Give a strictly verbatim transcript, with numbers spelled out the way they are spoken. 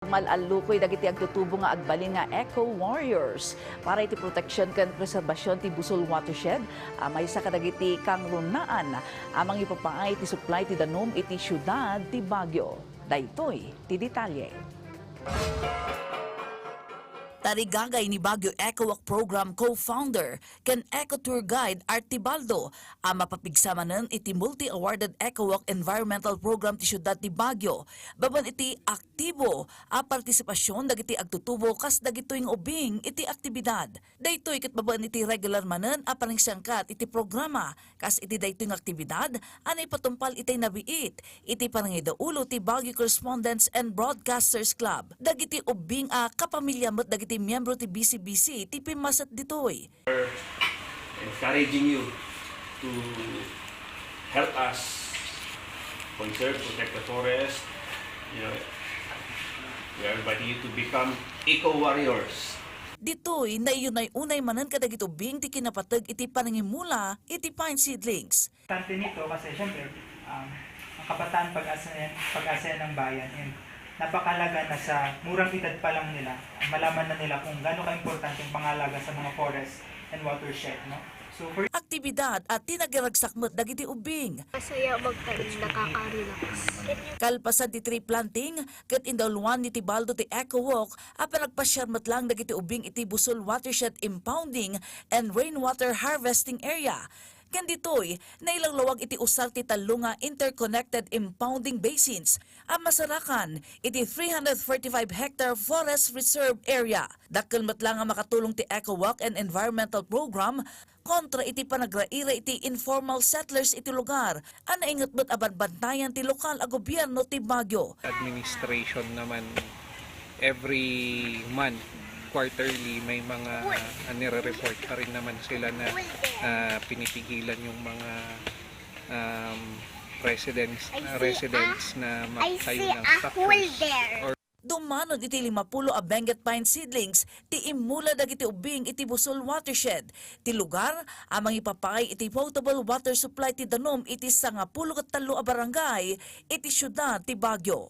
Mal-allukoy dagiti agtutubo nga agbalin nga eco warriors para iti protection ken preserbasion ti Busol Watershed a maysa kadagiti kangrunaan a mangipapaay ti supply ti danum iti siudad ti Baguio. Daytoy ti detalye. Tarigagay ni Baguio EcoWalk Program co-founder ken Eco Tour Guide Art Tibaldo a mapapigsa manen iti multi-awarded EcoWalk Environmental Program ti Siudad ti Baguio, babaen iti aktibo a partisipasion dagiti agtutubo kas dagitoy nga ubing iti aktibidad. Daytoy ket babaen iti regular manen a panangsiangkat iti programa, kas iti daytoy nga aktibidad a naipatungpal itay nabiit iti panangidaulo ti Baguio Correspondents and Broadcasters Club. Dagiti ubbing a kapamilya met dagiti miyembro ti B C B C ti pimmaset ditoy. Encouraging you to help us conserve, protect the forest. You know, we are inviting you to become eco warriors. Ditoy, naiyunay-unay manen kadagiti ubbing ti kinapateg iti panangimula iti pine seedlings. Importante nito kasi syempre, um, ang kabataan pag-asa, pag-asa ng bayan, and napakalaga na sa murang edad pa lang nila, malaman na nila kung gaano ka-importante ang pangalaga sa mga forest and watershed, no? So for Aktibidad a tinagiragsak met dagiti ubbing. Masaya magtanim, nakaka-relax. Kalpasan ti tree planting, ket indauluan ni Tibaldo ti Eco Walk a panagpasiar met lang dagiti ubbing iti Busol Watershed Impounding and Rainwater Harvesting Area. Ken ditoy, nailawlawag iti usar ti tallo nga interconnected impounding basins a masarakan iti three hundred forty-five hectare forest reserve area. Dakkel met lang nga makatulong ti Eco Walk and Environmental Program kontra iti panagraira iti informal settlers iti lugar a nainget met a banbantayan ti lokal a gobierno ti Baguio. Administration naman, every month, quarterly, may mga, ah, nire-report pa rin naman sila na, ah, pinipigilan yung mga, um, residents, residents na magtayo ng structures or Dumanon iti limapulo a Benguet pine seedlings ti immula dagiti ubbing iti Busol Watershed, ti lugar a mangipapaay iti potable water supply ti danum iti sangapulo ket tallo a barangay iti siudad ti Baguio.